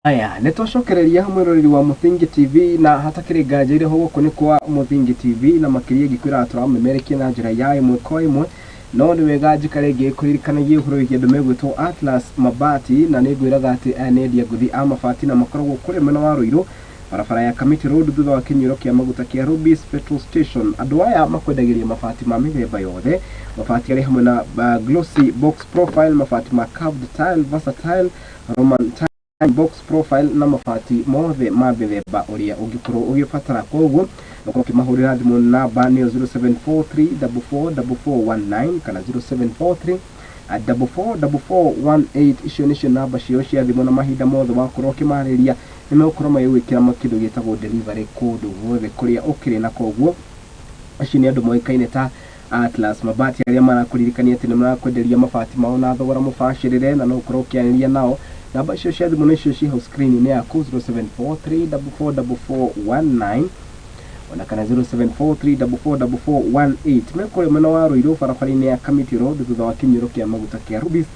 Aya nĩ twacokereria mwĩroreri wa Mũthingi TV, na hatakĩrĩ nganja irĩ ho gũkũ nĩ kwa Mũthingi TV, na makĩria ngĩkwĩra tũramemerekia na njĩra ya ĩmwe kwa ĩmwe. No nĩ wega njikare ngĩkũririkanagia ũhoro wĩgiĩ andũ megwĩtwo Atlas Mabati, na nĩ ngwĩraga atĩ aya nĩ endia ngũthi a mabati na makoragwo kũrĩa mwena wa Ruiru, barabara ya Kamiti Road, thutha wa kĩnyuĩro kĩa maguta kĩa Rubis Petrol Station. Andũ aya makwendagĩria mabati ma mĩthemba yothe, mabati arĩ hamwe na glossy box profile, mabati ma curved tile, versatile, Roman tile, box profile na mabati mothe ma mĩthemba ũrĩa ũngĩkorwo ũgĩbatara. Koguo ũkorwo ũkĩmahũrĩra thimũ, namba nĩyo 0743444419 kana 0743 444418. Icio nĩcio namba ciao cia thimũ, na mahinda mothe wakorwo ũkĩmarĩria nĩ megũkorwo magĩgwĩkĩra kĩndũ gĩtagwo delivery kũndũ guothe kũrĩa ũkĩrĩ. Na koguo acio nĩ andũ moĩkaine ta Atlas Mabati, arĩa marakũririkania atĩ nĩ marakwenderia mabati mao na thogora mũbacĩrĩre, na no ũkorwo ũkĩaranĩria nao. Namba icio cia thimũ nĩcio ci hau screen-inĩ yaku, 0743444419 ona kana 0743444418. Mekũrĩa mwena wa Ruiru, barabara-inĩ ya Kamiti Road, thutha wa kĩnyuĩro kĩa maguta kĩa Rubis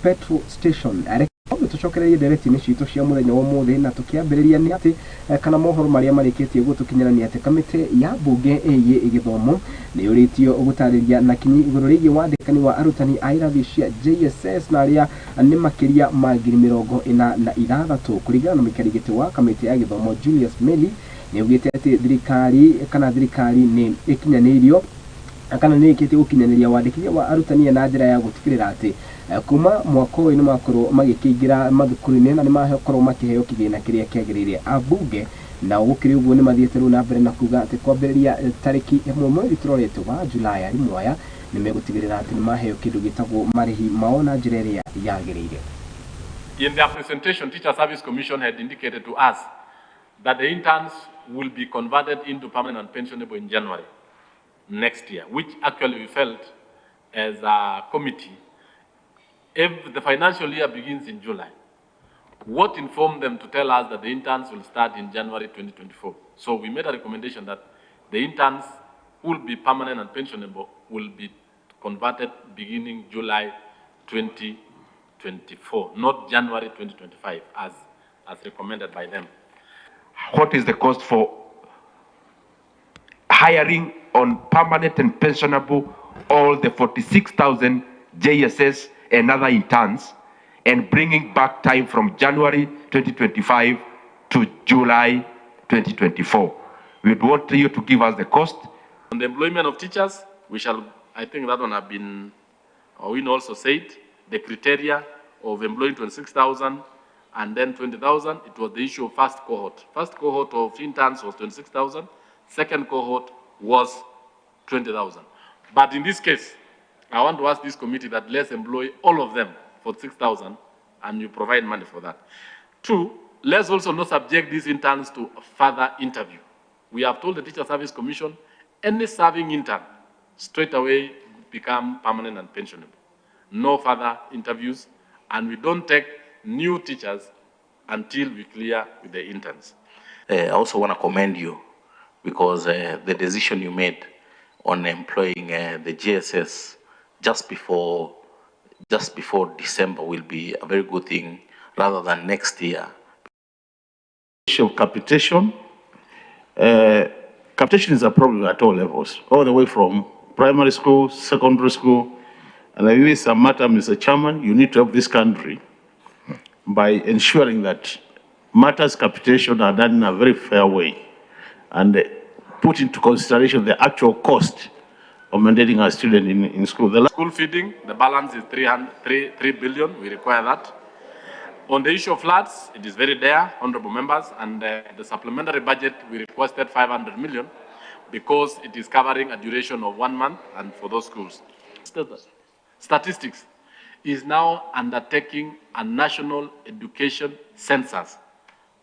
Petrol Station. Reke tũcokererie ndereti-inĩ citũ cia mũthenya wa ũmũthĩ, na tũkĩambĩrĩria nĩ atĩ kana mohoro marĩa marĩkĩtie gũtũkinyĩra nĩ atĩ kamĩtĩ ya mbunge ĩgiĩ gĩthomo nĩ yũrĩtio gũtarĩria na kinyi igũrũ rĩgiĩ wandĩkani wa arutani a irathi cia JSS, na arĩa nĩ makĩria ma 46,000. Kũringana na mũikari gĩtĩ wa kamĩtĩ ya gĩthomo Julius Meli, nĩ augĩte atĩ thirikari kana thirikari nĩ ĩkinyanĩirio kana nĩ ĩkĩtie gũkinyanĩria wandĩkithia wa arutani na njĩra ya gũtigĩrĩra atĩ kuma mwaka ũyũ nĩ makorwo magĩkĩingĩra mathukuru-inĩ na nĩ makorwo makĩheo kĩgĩna kĩrĩa kĩagĩrĩire. Ambunge na gũkĩrĩ ũguo nĩ mathiĩte rĩu na mbere na kuga atĩ kwambĩrĩria tarĩki 1 mweri tũrorete wa Julai, arimũ aya nĩ megũtigĩrĩra atĩ nĩ maheo kĩndũ gĩtagwo marĩhi mao na njĩra ĩrĩa yagĩrĩire. In their presentation, Teacher Service Commission had indicated to us that the interns will be converted into permanent and pensionable in January next year, which actually we felt as a committee, if the financial year begins in July, what informed them to tell us that the interns will start in January 2024? So we made a recommendation that the interns who will be permanent and pensionable will be converted beginning July 2024, not January 2025 as recommended by them. What is the cost for hiring on permanent and pensionable all the 46,000 JSS and other interns and bringing back time from January 2025 to July 2024? We would want you to give us the cost. On the employment of teachers, we shall, I think that one have been, Owino also said, the criteria of employing 26,000 and then 20,000, it was the issue of first cohort. First cohort of interns was 26,000, second cohort was 20,000. But in this case, I want to ask this committee that let's employ all of them for 6,000 and you provide money for that. Two, let's also not subject these interns to further interview. We have told the Teacher Service Commission, any serving intern straight away become permanent and pensionable. No further interviews, and we don't take new teachers until we clear with the interns. I also want to commend you because the decision you made on employing the JSS just before December will be a very good thing rather than next year. Issue of capitation. Capitation is a problem at all levels, all the way from primary school, secondary school, and I think it's a matter, Mr. Chairman, you need to help this country by ensuring that matters capitation are done in a very fair way and put into consideration the actual cost of maintaining a student in school. The School feeding, the balance is 300, 3 billion. We require that. On the issue of floods, it is very dire, honorable members, and the supplementary budget, we requested 500 million because it is covering a duration of 1 month and for those schools. Statistics is now undertaking a national education census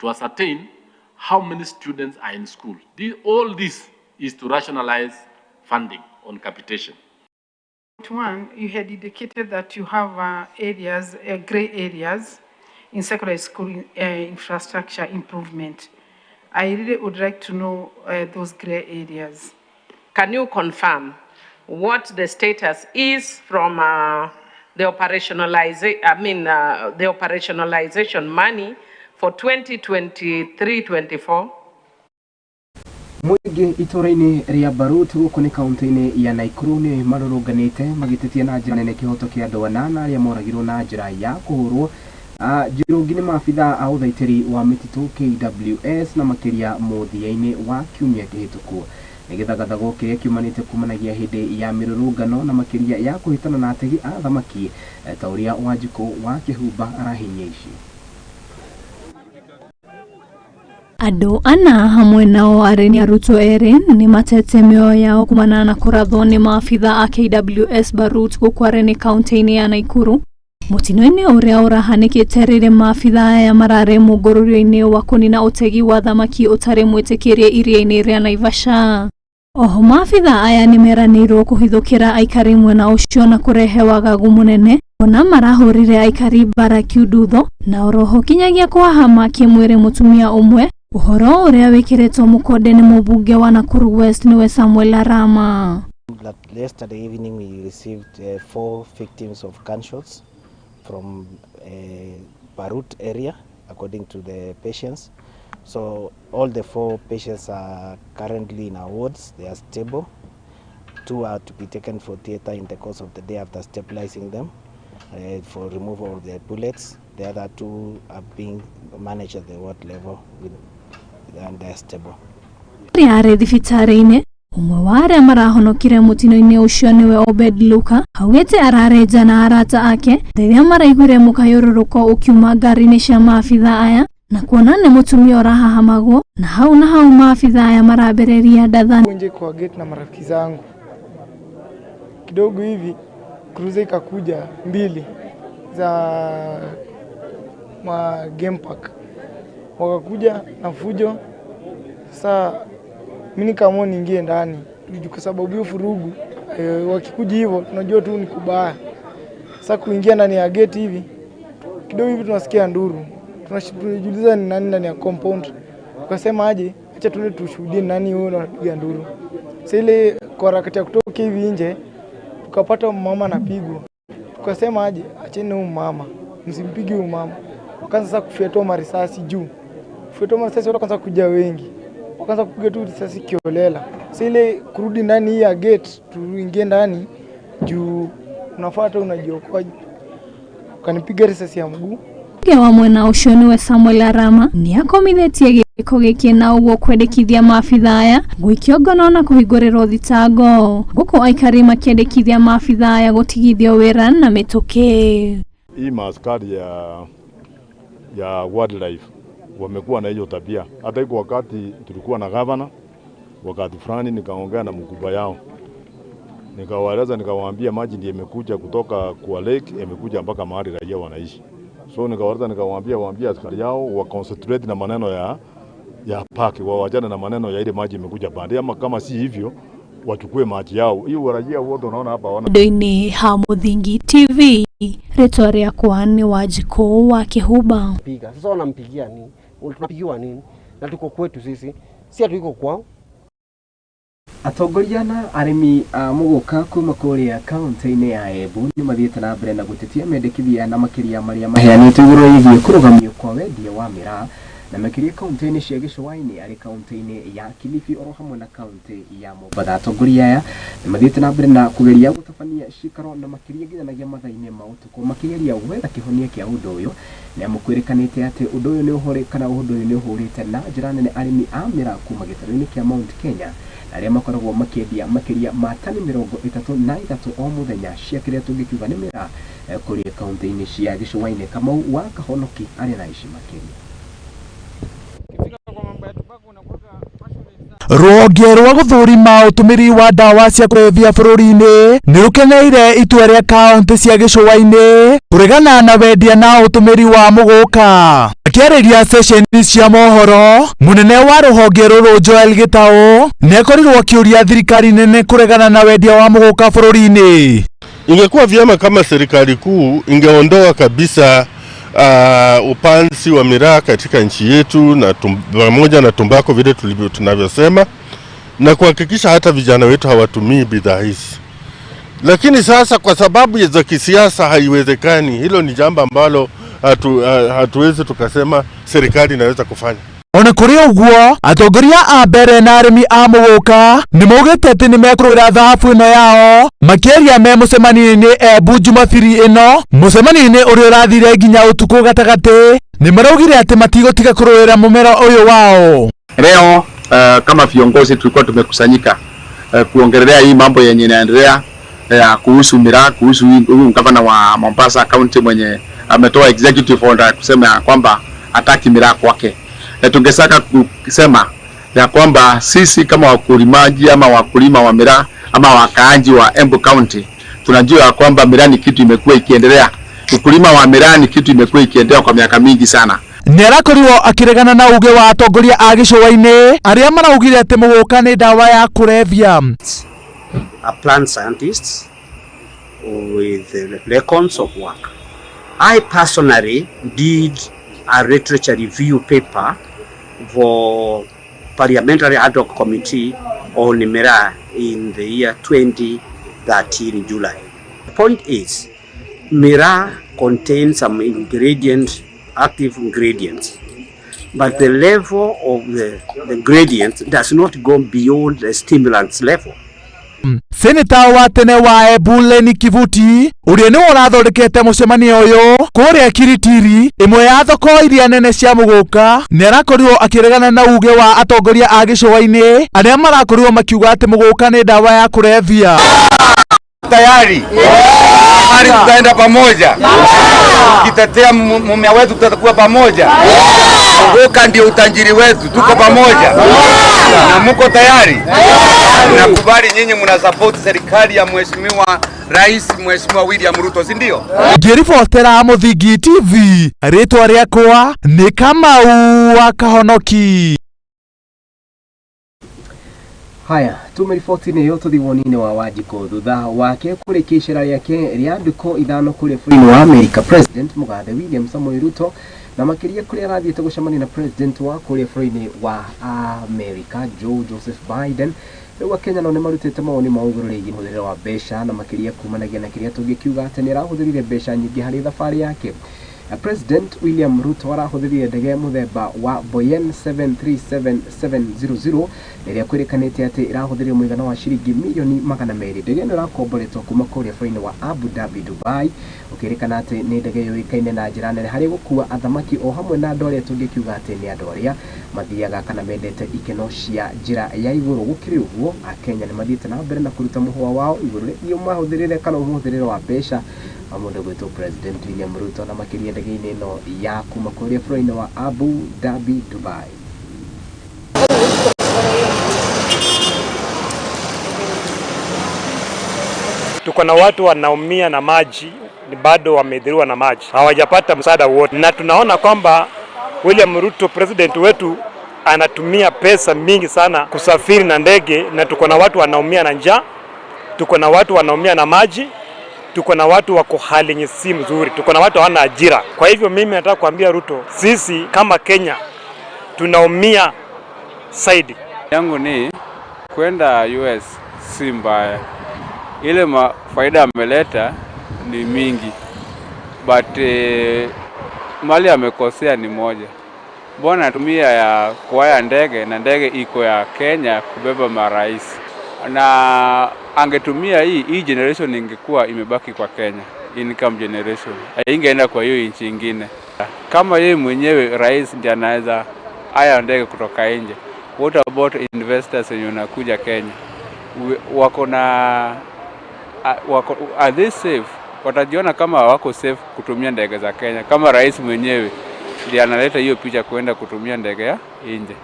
to ascertain how many students are in school. All this is to rationalize funding on capitation. One, you had indicated that you have areas, gray areas in secondary school infrastructure improvement. I really would like to know those gray areas. Can you confirm what the status is from the operationalization, I mean, the operationalization money for for 2023-24? Mũingĩ itũũra-inĩ rĩa Barut gũkũ nĩ kaunti-inĩ ya Nakuru nĩ marũrũnganĩte magĩtetia na njĩra nene kĩhoto kĩa andũ anana arĩa moragirwo na njĩra ya kũhũrwo njirũngi nĩ maabitha a ũthaitĩri wa mĩtitũ KWS na makĩria mũthia-inĩ wa kiumia kĩhĩtũku. Nĩ gĩthagathago kĩrĩa kiumanĩte kumanagia hĩndĩ ya mĩrũrũngano na makĩria ya kũhĩtana na ategi a thamaki ta ũrĩa Wanjikũ wa Kĩhumba arahinyia ici. Andũ ana hamwe nao arĩ nĩ arutwo erĩ nĩ matete mĩoyo yao kumana na kũrathwo nĩ maabitha a KWS Barut gũkũ Areni kaunti-inĩ ya Nakuru. Mũtino-inĩ ũrĩa ũrahanĩkĩte rĩrĩ maabitha aya mararĩ mũngũrũrio-inĩ wa kũnina ũtegi wa thamaki ũtarĩ mwĩtĩkĩrie iria-inĩ rĩa Naivasha. Oho maabitha aya nĩ meranĩirwo kũhithũkĩra aikari mwena ũcio na kũrehe wagagu mũnene ona marahũrire aikari mbara kiundutho na oroho kinyagia kwahama kĩmwĩrĩ mũtumia ũmwe. Ũhoro ũrĩa wĩkĩrĩtwo mũkonde nĩ mũmbunge wa Nakuru West nĩwe Samuel Arama. That yesterday evening we received 4 victims of gunshots from Barut area, according to the patients. So all the 4 patients are currently in our wards. They are stable. 2 are to be taken for theater in the course of the day after stabilizing them for removal of the bullets. The other 2 are being managed at the ward level and they are stable. Arĩ thibitarĩ-inĩ ũmwe wa arĩa marahonokire mũtino-inĩ ũcio nĩwe Obed Luka augĩte ararenja na arata ake rĩrĩa maraiguire mũkayũrũrũko ũkiuma ngari-inĩ cia maabitha aya na kuona nĩ mũtumia ũrahahamagwo na hau maabitha aya marambĩrĩria ndatha. Nje kwa gate na marafiki zangu kidogo hivi cruiser ikakuja 2 za ma game park, wakakuja na fujo. Sasa mimi nikaamua niingie ndani kwa sababu hiyo furugu, wakikuja hivyo tunajua tu ni kubaya. Sasa kuingia ndani ya gate hivi kidogo hivi tunasikia nduru, tunajiuliza ni nani ndani ya compound. Tukasema aje, acha tuende tushuhudie nani huyo anapiga nduru. Sasa ile kwa harakati ya kutoka hivi nje tukapata mama anapigwa. Tukasema aje, acheni huyu mama, msimpige huyu mama. Wakaanza sasa kufyatua marisasi juu. Kufyatua marisasi watu wakaanza kuja wengi. Wakaanza kupiga tu risasi kiolela. Sasa ile kurudi ndani hii ya gate, tuingie ndani juu unafuata unajiokoa. Kanipiga risasi ya mguu. Wa mwena ũcio nĩwe Samuel Arama nĩakomithetie gĩko gĩkĩ na ũguo kwendekithia maabitha aya gũikio ngono na kũhingũrĩrwo thitango gũkũ aikari makĩendekithia maabitha aya gũtigithio wĩra na mĩtũkĩ. Hii maaskari ya wildlife wamekuwa na hiyo tabia. Hata iko wakati tulikuwa na governor, wakati fulani nikaongea na mkubwa yao, nikawaeleza, nikawaambia maji ndiye imekuja kutoka kwa lake imekuja mpaka mahali raia wanaishi. So nikawaeleza, nikawaambia waambie askari yao wa concentrate na maneno ya park, waachane na maneno ya ile maji imekuja baadaye, ama kama si hivyo wachukue maji yao. Hiyo raia wote unaona hapa wana Ndoini ha Muthingi TV rĩtwa rĩakwa nĩ Wanjikũ wa Kĩhumba. Piga sasa wanampigia nini? Tunapigiwa nini? Na tuko kwetu sisi, si tuko kwao. Atongoria na arĩmi a mũgũka kuma kũrĩa kaunti-inĩ ya Embu nĩ mathiĩte na mbere na gũtetia mendekithia na makĩria marĩa maheanĩtwo igũrũ rĩgiĩ kũrũgamio kwa wendia wa mĩraa na makĩria kaunti-inĩ cia gĩcũa-inĩ arĩ kaunti-inĩ ya Kilifi oro hamwe na kaunti ya Mombatha. Atongoria aya nĩ mathiĩte na mbere na kũgeria gũtabania cikaro na makĩria nginyanagia mathaa-inĩ ma ũtukũ makĩgeria gwetha kĩhonia kĩa ũndũ ũyũ nĩ amu kwĩrĩkanĩte atĩ ũndũ ũyũ nĩ ũhũrĩ kana ũndũ ũyũ nĩ ũhũrĩte na njĩra nene arĩmi a mĩraa kuma gĩtarũ-inĩ kĩa Mount Kenya arĩa makoragwo makĩendia makĩria ma tani 33 o mũthenya cia kĩrĩa tũngĩkiuga nĩ mĩraa kũrĩa kaunti-inĩ cia gĩcũa-inĩ. Kamau wa Kahonoki arĩ na ici makĩria. Rũhonge rwa gũthũrima ũtũmĩri wa ndawa cia kũrebia bũrũri-inĩ nĩ rũkeneire itua rĩa kaunti cia gĩcũa-inĩ kũregana na wendia na ũtũmĩri wa mũgũka. Akĩarĩria ceceni cia mohoro, mũnene wa rũhonge rũrũ Joel Gĩtaũ nĩakorirwo akĩũria thirikari nene kũregana na wendia wa mũgũka bũrũri-inĩ. Ingekuwa vyema kama serikali kuu ingeondoa kabisa upanzi wa miraa katika nchi yetu na pamoja na tumbako vile tulivyo tunavyosema, na kuhakikisha hata vijana wetu hawatumii bidhaa hizi. Lakini sasa kwa sababu za kisiasa haiwezekani. Hilo ni jambo ambalo Hatuwezi tukasema serikali inaweza kufanya. Ona kũrĩ ũguo, atongoria a mbere na arĩmi a mũgũka nĩ maugĩte atĩ nĩ mekũrũĩra thahabu ĩno yao makĩaria me mũcemanio-inĩ Embu Jumabiri ĩno. Mũcemanio-inĩ ũrĩa ũrathire nginya ũtukũ gatagatĩ nĩ maraugire atĩ matigũtiga kũrũĩra mũmera ũyũ wao. Leo kama viongozi tulikuwa tumekusanyika kuongelea hii mambo yenye inaendelea kuhusu miraa, kuhusu huyu gavana wa Mombasa County mwenye ametoa executive order kusema ya kwamba hataki miraa kwake. Tungesaka kusema ya kwamba sisi kama wakulimaji ama wakulima wa miraa ama wakaaji wa Embu County tunajua ya kwamba miraa ni kitu imekuwa ikiendelea. Ukulima wa miraa ni kitu imekuwa ikiendelea kwa miaka mingi sana. Nĩarakorirwo akĩregana na uge wa atongoria a gĩcũa-inĩ arĩa maraugire atĩ mũgũka nĩ ndawa ya kũrebia. A plant scientist with records of work. I personally did a literature review paper for Parliamentary Ad Hoc Committee on miraa in the year 2013 July. The point is, miraa contains some ingredient, active ingredients, but the level of the ingredient does not go beyond the stimulants level. Seneta wa tene wa Embu Lenny Kivuti ũrĩa nĩwe ũrathondekete mũcemanio ũyũ kũrĩa Kiritiri, ĩmwe ya thoko iria nene cia mũgũka, nĩarakorirwo akĩregana na uge wa atongoria a gĩcũa-inĩ arĩa marakorirwo makiuga atĩ mũgũka nĩ ndawa ya kũrebia. Tayari hadi tutaenda pamoja, kitetea mumea wetu, tutakuwa pamoja. Muguka ndio utajiri wetu, tuko pamoja na muko tayari. Nakubali nyinyi mna support serikali ya Mheshimiwa Rais Mheshimiwa William Ruto, si ndio? Ngĩribotera Mũthingi TV, rĩtwa rĩakwa nĩ Kamau wa Kahonoki. Haya, tumeripoti-inĩ ĩyo tũthiĩ woni-inĩ wa Wanjikũ thutha wake kũrĩkia icera rĩake rĩa ndukũ ithano kũrĩa bũrũri-inĩ wa Amerika. President Mũgathe William Samoei Ruto na makĩria kũrĩa arathiĩte gũcemania na president wa kũrĩa bũrũri-inĩ wa Amerika Joe Joseph Biden. Rĩu Akenya nao nĩmarutĩte mawoni mao igũrũ rĩgiĩ mũhũthĩrĩre wa mbeca na makĩria kumanagia na kĩrĩa tũngĩkiuga atĩ nĩarahũthĩrire mbeca nyingĩ harĩ thabarĩ yake. President William Ruto arahũthĩrire ndege mũthemba wa Boeing 737-700 ĩrĩa kwĩrĩkanĩte atĩ ĩrahũthĩrire mũigana wa ciringi mirioni 200. Ndege ĩno ĩrakomboretwo kuma kũrĩa bũrũri-inĩ wa Abu Dhabi, Dubai, ũkĩrĩkana atĩ nĩ ndege yũĩkaine na njĩra nene harĩ gũkua athamaki o hamwe na andũ arĩa tũngĩkiuga atĩ nĩ andũ arĩa mathiaga kana mendete ikeno cia njĩra ya igũrũ. Gũkĩrĩ ũguo, Akenya nĩ mathiĩte na mbere na kũruta mũhũa wao igũrũ rĩgiĩ mahũthĩrĩre kana mũhũthĩrĩre wa mbeca wa mũndũ gwĩtwo President William Ruto na makĩria ndege-inĩ ĩno ya kuma kũrĩa bũrũri-inĩ wa Abu Dhabi, Dubai. Tuko na watu wanaumia na maji, bado wameathiriwa na maji, hawajapata msaada wote, na tunaona kwamba William Ruto president wetu anatumia pesa mingi sana kusafiri na ndege, na tuko na watu wanaumia na njaa, tuko na watu wanaumia na maji, tuko na watu wako hali si mzuri, tuko na watu hawana ajira. Kwa hivyo mimi nataka kuambia Ruto, sisi kama Kenya tunaumia zaidi. Yangu ni kwenda US si mbaya, ile faida ameleta ni mingi, but mali amekosea ni moja. Mbona tumia ya kuhaya ndege na ndege iko ya Kenya kubeba marais, na angetumia hii generation ingekuwa imebaki kwa Kenya, income generation ingeenda kwa hiyo nchi nyingine. Kama yeye mwenyewe rais ndiye anaweza haya ndege kutoka nje, what about investors wenye wanakuja Kenya? Wako na wako, are they safe? Watajiona kama wako safe kutumia ndege za Kenya kama rais mwenyewe ndiye analeta hiyo picha kwenda kutumia ndege ya nje?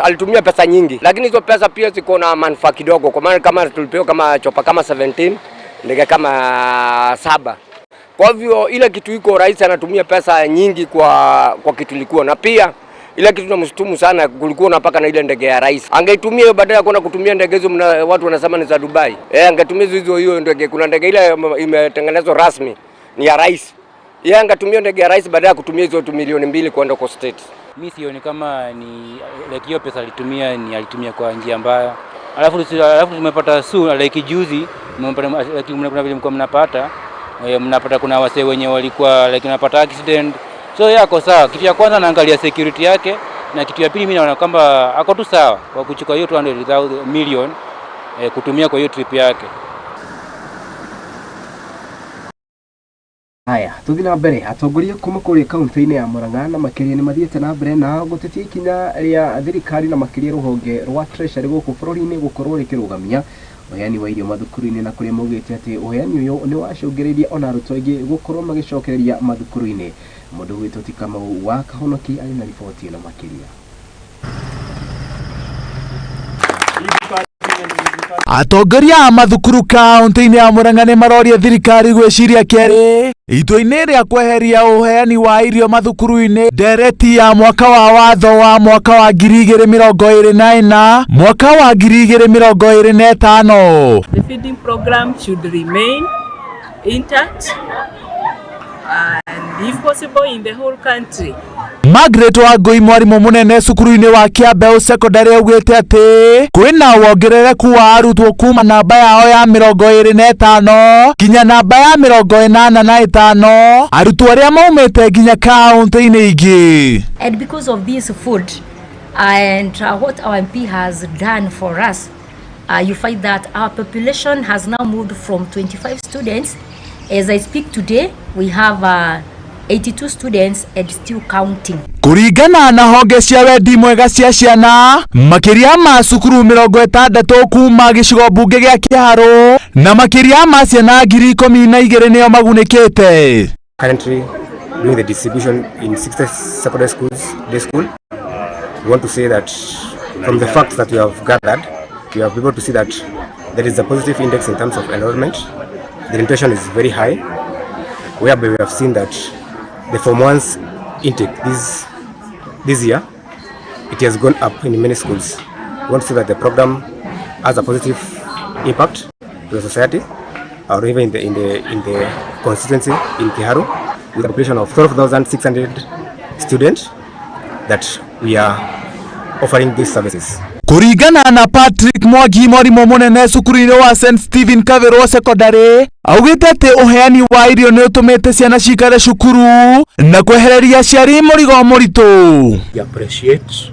Alitumia pesa nyingi, lakini hizo pesa pia ziko na manufaa kidogo, kwa maana kama tulipewa kama chopa kama 17, ndege kama 7. Kwa hivyo ile kitu iko, rais anatumia pesa nyingi kwa kitu ilikuwa, na pia ile kitu tunamshutumu sana, kulikuwa na paka na ile ndege ya rais. Angeitumia hiyo badala ya kwenda kutumia ndege hizo watu wanasema ni za Dubai. Angetumia hizo hiyo ndege, kuna ndege ile imetengenezwa rasmi ni ya rais. Yeye angetumia ndege ya rais badala ya kutumia hizo milioni 2 kwenda kwa state. Mimi sioni kama ni like hiyo pesa alitumia ni alitumia kwa njia mbaya. Alafu tumepata su like juzi mmepata like kuna vile mko mnapata Mnapata kuna wasee wenye walikuwa like unapata accident, so yeye ako sawa. Kitu ya kwanza naangalia security yake, na kitu ya pili mimi naona kwamba ako tu sawa kwa kuchukua hiyo 200 million kutumia kwa hiyo trip yake. Haya, tuthi na mbere. Atongoria kuma kuria kaunti-inĩ ya Murang'a na makĩria nĩ mathiĩte na mbere na gũtetia ikinya rĩa thirikari na makĩria rũhonge rwa Treasury gũkũ bũrũri-inĩ gũkorwo rĩkĩrũgamia ũheani wa irio mathukuru-inĩ, na kũrĩa maugĩte atĩ ũheani ũyũ nĩ wacũngĩrĩirie ona arutwo aingĩ gũkorwo magĩcokereria mathukuru-inĩ. Mũndũ gwĩtwo ti Kamau wa Kahonoki arĩ na riboti ĩno makĩria. Atongoria a mathukuru kaunti-inĩ ya Murang'a nĩ maroria thirikari gwĩciria kerĩ itua-inĩ rĩa kweheria ũheani wa irio mathukuru-inĩ. Ndereti ya mwaka wa watho wa mwaka wa 2024 mwaka wa 2025. The feeding program should remain intact and if possible in the whole country. Margaret Wangui, mwarimũ mũnene cukuru-inĩ wa Kiambeu Secondary, augĩte atĩ kwĩna wongerereku wa arutwo kuma namba yao ya 25 nginya namba ya 85, arutwo arĩa maumĩte nginya kaunti-inĩ ingĩ. And because of this food and what our MP has done for us, you find that our population has now moved from 25 students. As I speak today, we have 82 students and still counting. Kũringana na honge cia wendi mwega cia ciana, makĩria ma cukuru 60 kuma gĩcigo mbunge gĩa Kĩharũ na makĩria ma ciana 12,000 nĩo magunĩkĩte. Currently doing the distribution in 60 secondary schools, day school. We want to say that from the facts that we have gathered, we have been able to see that there is a positive index in terms of enrollment. The orientation is very high, whereby we have seen that the Form 1's intake this year, it has gone up in many schools. We want to see that the program has a positive impact to the society, or even in the constituency in Kiharu, with a population of 12,600 students that we are offering these services. Kũringana na Patrick Mwangi, mwarimũ mũnene cukuru-inĩ wa St Stephen Kaverwo Secondary, augĩte atĩ ũheani wa irio nĩ ũtũmĩte ciana cikare cukuru na kwehereria aciari mũrigo mũritũ. We appreciate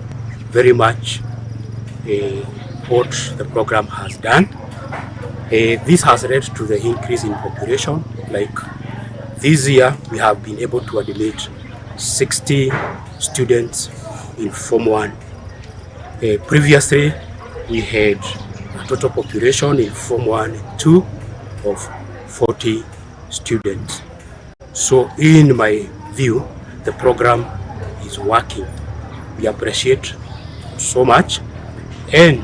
very much what the program has done. This has led to the increase in population. Like this year, we have been able to admit 60 students in Form 1. Previously, we had a total population in Form 1 and 2 of 40 students. So in my view, the program is working. We appreciate so much, and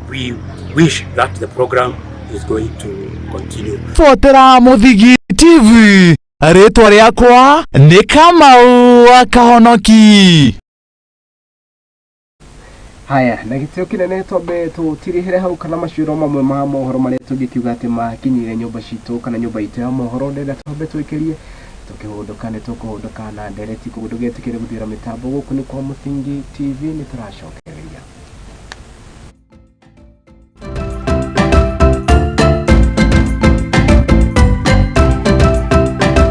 we wish that the program is going to continue. Botera Muthigi TV, rĩtwa rĩakwa nĩ Kamau wa Kahonoki. Haya, na gĩtĩo kĩnene twambe tũtirihĩre hau kana maciũro mamwe ma mohoro marĩa tũngĩkiuga atĩ makinyire nyũmba citũ kana nyũmba itũ ya mohoro. Ndĩrenda twambe twĩkĩrie tũkĩhũndũka nĩ tũkũhũndũka na ndereti koguo ndũgetĩkĩre gũthira mĩtambo. Gũkũ nĩ kwa Mũthingi TV, nĩ tũracokerera.